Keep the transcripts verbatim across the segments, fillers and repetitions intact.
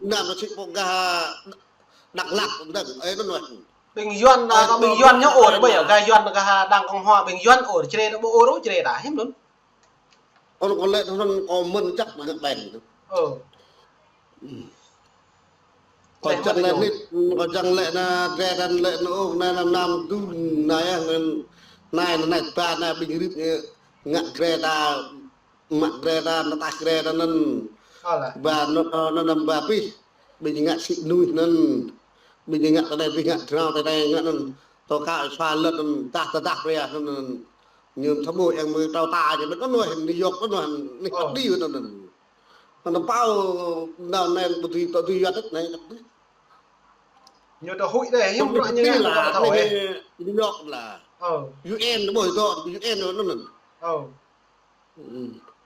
Nam ta sĭ pô gah Dak Lak, dăng, ơi, anŭn weh. Ƀing Yuan, ơi, ta ƀing Yuan ñu ôr, ƀơi gah Yuan, gah Đảng Cộng Hòa, ƀing Yuan ôr, čre ta ƀu ôr, čre ta, hiưm anŭn. Ôr kâo lĕ anŭn kâo mơ̆n čăk mơ̆n ƀing. Ơ. Kâo čang lĕ nĭt, kâo čang lĕ na, drơi đăn lĕ na, ôh, na, na, nam dun, na, yơh, na, na, na, na, ba, na, ƀing rĭt, ngă drơi ta, mă drơi ta, na, tah drơi ta anŭn. Ba, na, na, na, ba pih, ƀing ngă sĭ nuih anŭn, ƀing ngă ta anai, ƀing ngă drao ta anai, ngă anŭn, tơ ka sua lĕ anŭn, tah, tah, tah, brơi anŭn, anŭn. Ñu thâo ƀuh yang mơ̆ trao ta ñu, ƀing anŭn weh, New York anŭn weh, nih, ơ, păt đi anŭn, anŭn. Anŭn pao, anŭn, anŭn, ƀu dưi, tơ dưi yuan tết anai. Ñu tơ huĭ đeh, hiưm bruă ñu ngă, anŭn tơ huĭ. New York lah. Ơ. U N, ƀơi tơ U N anŭn, anŭn. Ơ.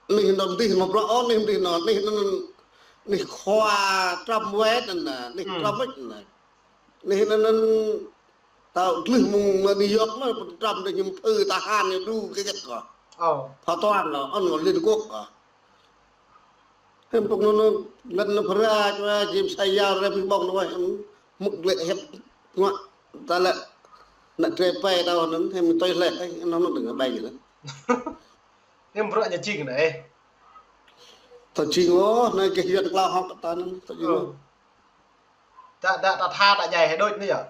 Nih anŭn dih mă bruă, ơ, nih dih anŭn, nih anŭn, nih khua Trump weh anŭn, nih Trump weh anŭn. Nih anŭn, anŭn, tơ glưh mơ̆ng New York anŭn, Trump đơi ñu pơ tahan ñu đu kơ gĕt kơ. Ơ. Phao toan anŭn, anŭn Liên Hợp Quốc kơ. Hiưm pŭk anŭn, anŭn, lăn anŭn phara, čua, jim sa yao, rơbih ƀơ̆ng anŭn weh, mŭk lĕ hiăp, ngă, ta lĕ, anŭn drơi pơi tơ anŭn, hiưm tui lĕ, ơi, anŭn, anŭn đơ̆ng ƀai anŭn. Hiưm bruă ñu jing anai. Tơ jing ôh, anai kơ Yuan klao hŏk ta anŭn, tơ jing ôh. Ơ. Đa, đa, đa tha, đa djai hĭ đôč anai yơh.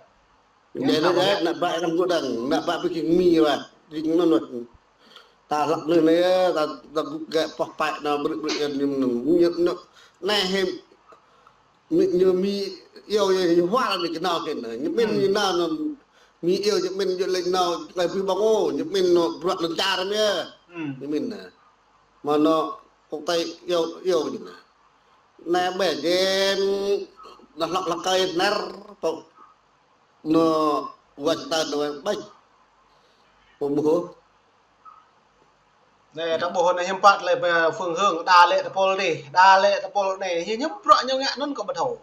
Djai anai yơh, ană ƀă kăn gơ̆ dăng, ană ƀă ƀing mi wah, jing anŭn wah. Ta hlăk anai anai, ta, ta gŭ gĕ pŏh pă anŭn brư̆ brư̆ anŭn, anŭn, anŭn, anai hiưm, mi, ñu mi iâu, ñu hua anŭn kơ anŭn kơ anŭn. Ñu min ñu anŭn, anŭn, mi iâu ñu min ñu lĕ anŭn, lĕ ƀuh ƀơ̆ng ôh, ñu min anŭn bruă lŏn čar anŭn yơh. Ñu min anŭn. Mơ̆ anŭn, kŏk tai iâu, iâu ñu anŭn. Anai ƀĕ jing, anŭn hlăk hlăk kơi ner, pô. Anŭn wăt ta anŭn ƀĕ. Pô ƀuh. Anai ta ƀuh anai hiưm pă lĕ, ƀĕ, phương hướng, đa lĕ ta pôl anai, đa lĕ ta pôl anai, hiưm, hiưm bruă ñu ngă anŭn kơ ƀu thâo.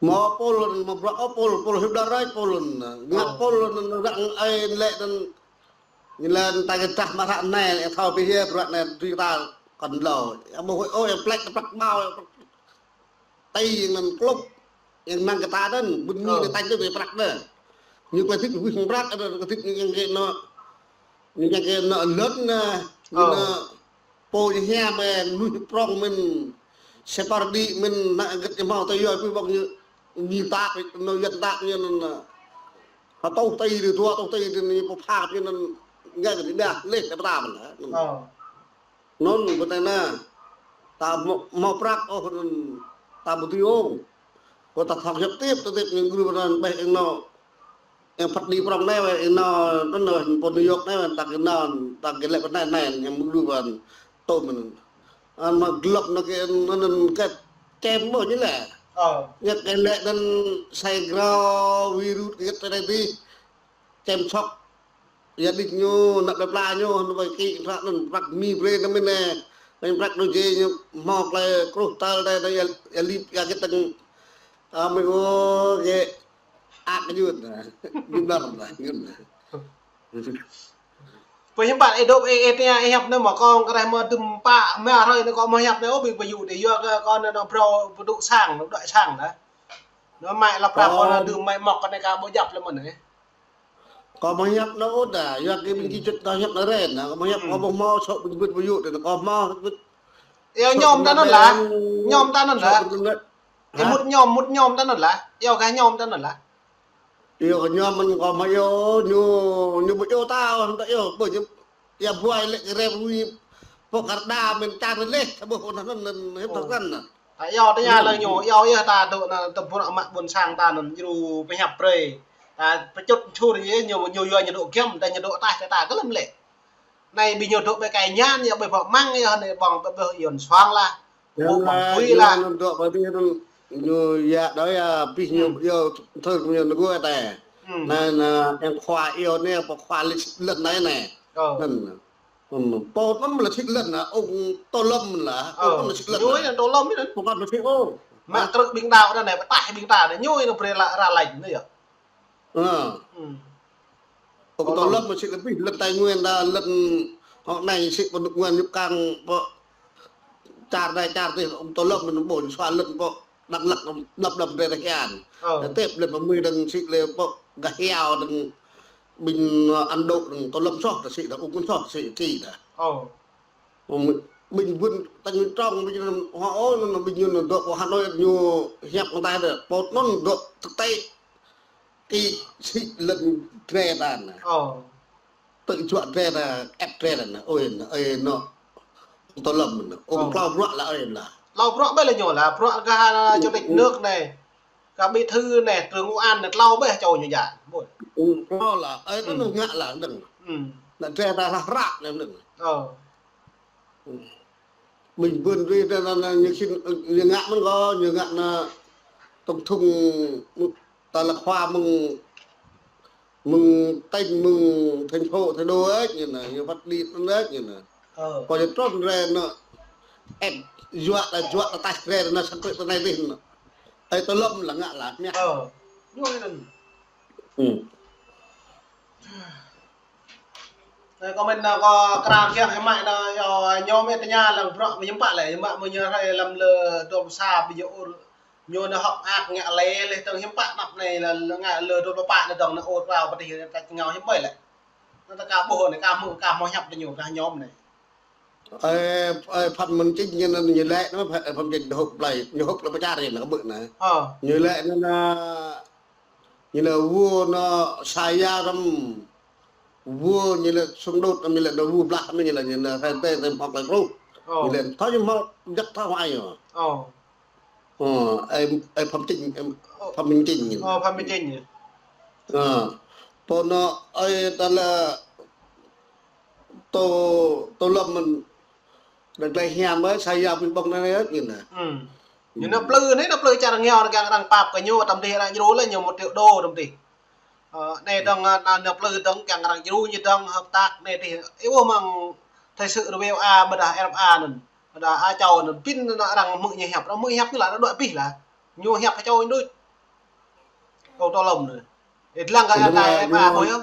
Mơ̆ pôl anŭn, mơ̆ bruă, ơ, pôl, pôl hiưm đa rai pôl anŭn. Ngă pôl anŭn răng ai lĕ anŭn. Ñu lĕ ta kơ dah mă ră anai, ih thâo ƀiă bruă anai tui ta kăn lâo. Ƀu huĭ ôh, yang plek ta prăk mâo, tui yang anŭn klŭp, yang năng kơ ta anŭn, ƀun ñu kơ tañ tui prăk anŭn. Ñu kơ thit wih prăk, anŭn kơ thit ñu yang kơ anŭn, ñu yang kơ anŭn lŏn anŭn, ñu anŭn pô ñu hiam, mơ̆ nuih prŏng mơ̆n, Sephardi mơ̆n, anŭn gĕt ñu hmâo tơ yua, ƀuh ƀơ̆ng ñu, ñu tap, anŭn yuan tap ñu anŭn, hơtŭh tui dih, dua tŭh tui dih, ñu pô phap ñu anŭn, ngă kơ ñu ƀiă, leh ta pơtăm anŭn. Anŭn, ƀu tai anŭn. Ta hmâo, hmâo prăk ôh anŭn, ta ƀu tui ôh. Kơ ta thâo hiăp tiếp, ta tiếp ñu gru anŭn, ƀĕ anŭn. Yang phat đi prŏng anai weh, anŭn, anŭn, anŭn, pô New York anai weh, ta kơ anŭn, ta kơ lĕ pơ anai, anai, yang gru anŭn, tôm anŭn. Anŭn mă glŏk anŭn kơ, anŭn, anŭn, kơ čem ƀô̆ ñu lĕ. Ơ. Ñu kơ lĕ anŭn sai grao virus kơ ta anai dih. Čem sŏk. Ia đĭ ñu, ană plơi pla ñu, anŭn ƀai kĭ, prăk anŭn, prăk mi brơi anŭn mơ̆n anai. Anŭn prăk anŭn jĕ ñu, hmâo tơlơi kruh tơl anai, anŭn ia, ia lip, ia gĕt tăng. Ơ, mơ̆ ôh, gĕ, ak ñu anŭn. Ñu ƀlŏr anŭn, ñu anŭn. Pơ hiưm pă ih dŏ ih, ih tơña ih hiăp anai mơ̆ kâo kơ reh mơ̆ dŭm pă, mă hrơi anai kâo mơ̆ hiăp anai ôh ƀing pơyŭ dih yua kơ kâo anai anŭn brâo pơdŭ sang, dŏ sang dah. Anŭn mă lăp ră kâo anŭn dŭm mă mŏk kơ anai ka ƀu djăp lĕ mơ̆n anai. Kâo mơ̆ hiăp anŭn ôh dah, yua kơ ƀing či čŭt kâo hiăp anŭn ren, kâo mơ̆ hiăp kâo ƀu hmâo sŏk ƀing ƀut pơyŭ dih, kâo hmâo. Yơh, ñom ta anŭn lah. Ñom ta anŭn lah. Ih mŭt ñom, mŭt ñom ta anŭn lah. Yơh, kơ ñom ta anŭn lah. Yơh, kơ ñom mơ̆n kâo mơ̆ yơh, ñu, ñu ƀu yơh ta, ta yơh, ƀu ñu, ia ƀuai lĕ kơ rep rui, pŏk kar đa mơ̆n čar leh, ta ƀuh anŭn, anŭn, anŭn, hiăp thâo krăn anŭn. Ta yơh, tơña lơi ñu, yơh, yơh, ta dŏ anŭn, ta ƀuh ană mă ƀôn sang ta anŭn, djru pơhiăp brơi. Ta pơčŭt čur yơh, ñu, ñu yua ñu dŏ giăm, ta ñu dŏ taih, ta, ta kơ lăm lĕ. Anai ƀing ñu dŏ ƀơi kai ñan, yơh ƀơi pơ măng, yơh anai ƀơ̆ng, ƀơi, ƀơi Yuan soang lah. Ƀơ̆ng, ƀơ̆ng pui lah. Ñu dŏ ƀơi anŭn, ñu ia đôč ia, ƀing ñu, yơh, thơ ñu nơgơi ta. Anai, anai, yang khua iâu anai, pô khua lĕ lĕ anai anai. Ơ. Anŭn. Anŭn. Pô anŭn lĕ sĭt lĕ anŭn, ông Tô Lâm lah. Ơ. Pô anŭn lĕ sĭt lĕ anŭn. Ñu anŭn Tô Lâm anŭn. Pô anŭn lĕ sĭt, ơ. Mă trư̆ ƀing đaŏ anŭn anai, pơtaih ƀing ta anŭn, ñu anŭn brơi la, ra lăč anŭn yơh. Ơ. Ông Tô Lâm mơ̆ sĭt lĕ pih, lĕ Tây Nguyên dah, lĕ hŏk anai sĭt pơ nước Nguyên ñu kang pơ čar anai čar adih, ông Tô Lâm mơ̆n ƀu ñu sua lĕ pơ Đắk Lắk lăp lăp drơi đah kian. Ơ. Tep lĕ pơmĭn dơ̆ng sĭ lĕ pŏk gah hiao dơ̆ng ƀing, ơ, Ấn Độ dơ̆ng tô lŏm soh ta sĭ dah, ung kŭn soh ta sĭ ki dah. Ơ. Ƀing, ƀing ƀun tañ ƀing trong, ƀing ñu hŏ ôh, anŭn ƀing ñu anŭn dŏ pơ Hà Nội ñu hiăp mơ̆ng ta dah, pơ anŭn dŏ tơtê. Ki sĭ lŏn drơi ta anŭn. Ơ. Tơjuă drơi ta, ĕp drơi ta anŭn. Ơi, ơi, anŭn. Tô lŏm anŭn. Ơ. Ung klâo bruă lah, ơi lah. Klâo bruă ƀơi lah ñu lah, bruă gah chủ tịch nước anai. Gah bí thư anai, trưởng công an anai, klâo ƀơi čô ñu djă. Ƀuh. Ung klâo lah, ơi, anŭn ngă lah, dơ̆ng. Anŭn drơi ta lah hrăp anŭn dơ̆ng. Ơ. Ƀing ƀun rĭ ta anŭn, anŭn ñu sĭ, ñu ngă mơ̆n kơ, ñu ngă anŭn tổng thống, ta lah khua mơ̆ng, mơ̆ng tỉnh, mơ̆ng thành phố, thành đô ĕč, ñu anŭn, ñu phát đi anŭn ĕč, ñu anŭn. Ơ. Kơ ñu trŭn rai anŭn, ĕp juă ta, juă ta taih rai anŭn, sang krư̆ ta anai dih anŭn. Ơi tô lŏm lah ngă lah, mơ̆. Ơ. Ñu anŭn. Ơ, kơ mĭn anŭn kơ krang kiăng hiư̆m mă anŭn, yua ñu mơ̆ tơña lăng bruă mơ̆ hiư̆m pă lĕ, hiư̆m pă mơ̆ ñu rai lăm lơ dŏ sa ƀing ñu ur, ñu anŭn hŏk ak ngă lĕ, lĕ tơ̆ng hiư̆m pă anăp anai lĕ, lĕ ngă lơ dŏ pă anŭn dơ̆ng anŭn ur pao pơtih ta čơngao hiư̆m pă lĕ. Anŭn ta ka ƀuh anai, ka hmư̆, ka hmâo hiăp tơ ñu, ka ñu anai. Ơ, ơ, Phạm Minh Chính ñu anŭn ñu lĕ anŭn, Phạm Minh Chính ñu hŭp plơi, ñu hŭp lĕ pơčar anŭn, kơ ƀuh anŭn. Ơ. Ñu lĕ anŭn, anŭn, ñu lĕ wua anŭn sa ya răm, wua ñu lĕ xung đột, ñu lĕ anŭn wua blah, ñu lĕ, ñu lĕ hrơi tê, tê hmâo klai kru. Ơ. Ñu lĕ thâo ñu hmâo, jăk thâo hmâo ai ñu. Ơ. Ơ, ơi, ơi Phạm Chính, ơi Ơ. Phạm Minh Chính ñu. Ơ, Phạm Minh Chính ñu. Ơ. Pô anŭn, ơi, ta lĕ tô, tô lŏm mơ̆n, đah glai hiam ơi, sa ya ƀing ƀơ̆ng anai ĕč, ñu anŭn. Ơ. Ñu anŭn plư anai, anŭn plư čar rơngiao anŭn kiăng arăng pap kơ ñu, tơm dih arăng djru lĕ ñu một triệu đô tơm dih. Ơ, anai dơ̆ng, anŭn, anŭn plư dơ̆ng kiăng arăng djru ñu dơ̆ng hợp tác anai dih. Ih ƀuh mơ̆ng thời sự rơ wê a, ƀôdah R F A anŭn. Ƀôdah A Châu anŭn, pin anŭn arăng hmư̆ ñu hiăp, arăng hmư̆ hiăp ñu lah, arăng đuaĭ abih lah. Ñu hiăp kơ čô ñu đôč. Kơ tô lŏm anai. Ih lăng kơ ta ơi, ƀa ƀuh yơh.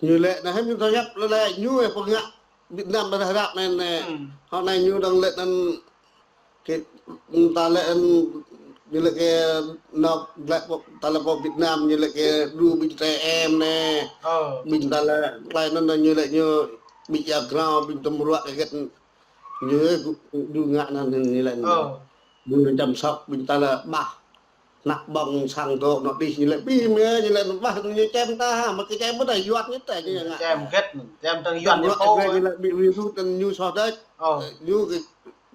Ñu lĕ anŭn hiư̆m ñu thâo hiăp lĕ, lĕ ñu ơi pơngă Việt Nam ƀơi hră anai anai. Ơ. Hŏ anai ñu dơ̆ng lĕ anŭn ki, ta lĕ anŭn, ñu lĕ kơ anŏ lĕ pô, ta lĕ pô Việt Nam, ñu lĕ kơ đru ƀing trẻ em anai. Ơ. Ƀing ta lĕ klai anŭn anŭn ñu lĕ ñu ƀing ia grao, ƀing tơm ruă kơ gĕt ñu ơi, đru ngă anŭn ñu lĕ anŭn. Ơ. Đru chăm sóc, ƀing ta lĕ ƀah. Anăp ƀơ̆ng sang dŏ anŏ dih ñu lĕ ƀing mơ̆, ñu lĕ ƀah ñu čem ta, mă kơ čem ƀu ta yuan ñu ta ñu ngă. Čem gĕt, čem tơ̆ng yuan ñu pô. Ñu lĕ ƀing virus anŭn ñu soh đôč. Ơ. Ñu kơ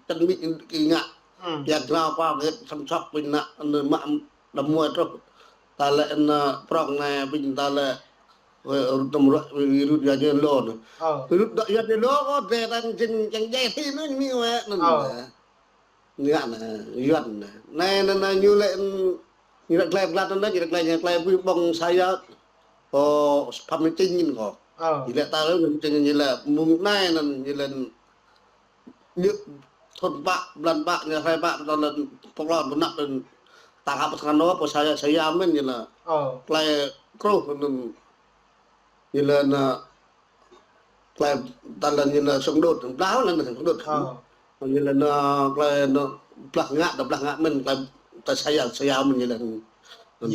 čăn mĭ kơ ngă. Ơ. Ia grao pao gĕt chăm sóc ƀing ană, anŭn mă đăm muai truh. Ta lĕ anŭn prŏng anai ƀing ta lĕ, ơ, rŭt tơm ruă virus ia ñu lŏn. Ơ. Virus dŏ ia ñu lŏn, kơ drơi ta jing jing jai thi anŭn ñu mĭ wĕ anŭn. Ơ. Ngă anŭn, yuan anŭn. Anai, anŭn, anŭn, ñu lĕ, ñu lĕ glai blat anŭn, ñu lĕ glai, ñu lĕ glai ƀuh ƀơ̆ng sa ya. Ơ, Phạm Minh Chính ñu kơ. Ơ. Ñu lĕ ta lĕ, Phạm Minh Chính ñu lĕ mơ̆ng anai anŭn, ñu lĕ ñu thun pă, blan pă, ñu hrơi pă, anŭn lĕ pơklon pơnăp anŭn. Ta hăp tơngan anŭn, pơ sa ya, sa ya mơ̆n ñu lĕ. Ơ. Glai kruh anŭn. Ñu lĕ anŭn, klai ta lĕ ñu lĕ xung đột, blah lĕ anŭn xung đột. Ơ. Ñu lĕ anŭn klai anŭn blah ngă, ta blah ngă mơ̆n, klai ta sa ya, sa ya mơ̆n ñu lĕ.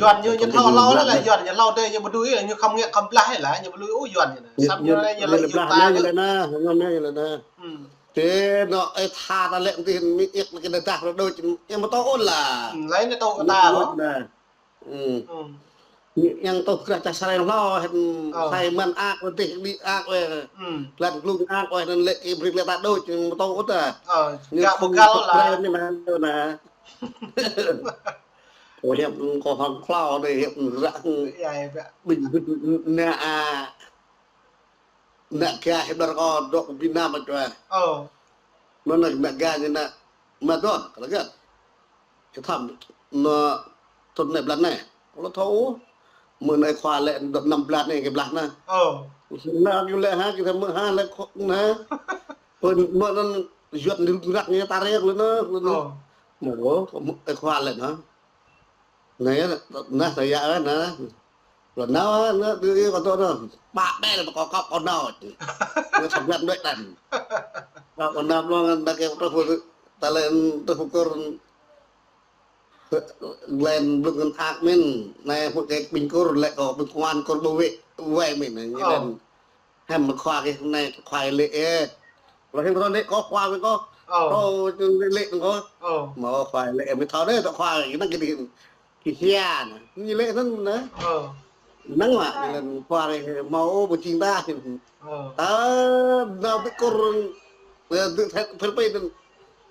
Yuan ñu, ñu thâo hlâo lĕ, yuan ñu hlâo dêh, ñu ƀu đuĭ, ñu khŏm ngă khŏm blah lĕ, ñu ƀu đuĭ ôh yuan ñu. Sat ñu lĕ ñu lĕ blah ta ñu lĕ anŭn, ñu lĕ anŭn. Ơ. Tơ anŭn ơi tha ta lĕ tih mĭ iăk lĕ kơ dah rơđôč, ñu ƀu tŭ ôh lah. Ơ, lĕ ñu tŭ ta ôh. Ơ. Ơ. Ñu, ñu tŭ krah čah srăng hlâo, hĕt, ơ, sai mơ̆n ak, rơdêh đĭ ak wĕ. Ơ. Blan glung ak wĕ, anŭn lĕ kơ brơi lĕ ta đôč, ñu tŭ ôh ta. Ơ, ñu gak khŏm pơgal tŭ lah. Krah ñu anŭn anŭn. Ơ, hiăp kơ hăng hlâo anai, hiăp ră. Ia, ia. Ƀing ƀing ană a. Ană gah hĭ ƀlŏr kơ dŏ pơ Việt Nam mơ̆ čuai. Ơ. Anŭn ană gah ñu ană mă dŏ, kơ lĕ gah. Kơ thăm, anŭn, thun anai blan anai. Kơ lĕ thâo, mơ̆ng anai khua lĕ dŏ năm blan anai kơ blah anŭn. Ơ. Anŭn ñu lĕ hă, kơ thăm mơ̆ hă lĕ khŏ anŭn hă. Pơ mơ̆ anŭn yuan rŭng răng ñu ta rek lĕ anŭn, lĕ anŭn. Ơ. Mơ̆, kơ mơ̆, ơi khua lĕ anŭn. Anai, anŭn, ta ya, anŭn. Lŏn anŭn, anŭn, tui kơ tŏ anŭn. Pă ƀĕ lĕ kơ kŏp kơ anŭn. Anŭn sa blan đuaĭ tăn. Kŏp kơ anŭn, anŭn, anŭn, ta kơ truh pơ, ta lĕ truh pơ kơ, Lĕ blung ngăn ak mĭn, anai hmư̆ kơ ƀing Kur, lĕ kơ ƀing công an Kur bảo vệ, bảo vệ mĭn, anai, lĕ hăm mă khua kơ anai, khua lĕ ê. Lĕ hăm kơ lĕ kơ khua kơ, kơ, kơ lĕ lĕ kơ. Mă khua lĕ ê, mĭn thâo đơi, tơ khua kơ năng kơ đĭ, kơ hia anai. Ñu lĕ anŭn anai. Năng mă, lĕ khua kơ mă ô, ƀu jing ta. Tơ, nao ƀing Kur, ƀing Philippin,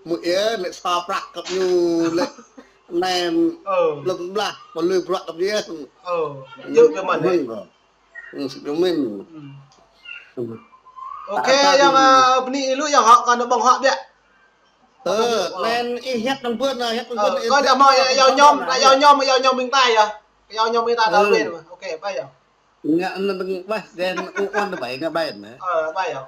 mơ̆ ê, lĕ sa prăk kơ ñu, lĕ anai, lĕ blah, pơlui bruă kơ ñu. Yơh, kơ mơ̆n, ê. Mơ̆n kơ. Mơ̆n. Ơ, kơ mĭn. Ôkê, ayŏng, ơ, bơni ih lu ayŏng hŏ, kơ anŭn ƀơ̆ng hŏ biă. Ơ, anŭn ih hiăp anŭn bơ̆n, hiăp anŭn bơ̆n. Kơ dah hmâo ayŏng ñŏm, ayŏng ñŏm, ayŏng ñŏm ƀing ta yơh. Ayŏng ñŏm ƀing ta ta ƀĕ. Ôkê, bye ayŏng. Ngă anŭn ƀơ̆ng bye, then u-, ôn ƀai ngă ƀai anai. Ơ, bye ayŏng.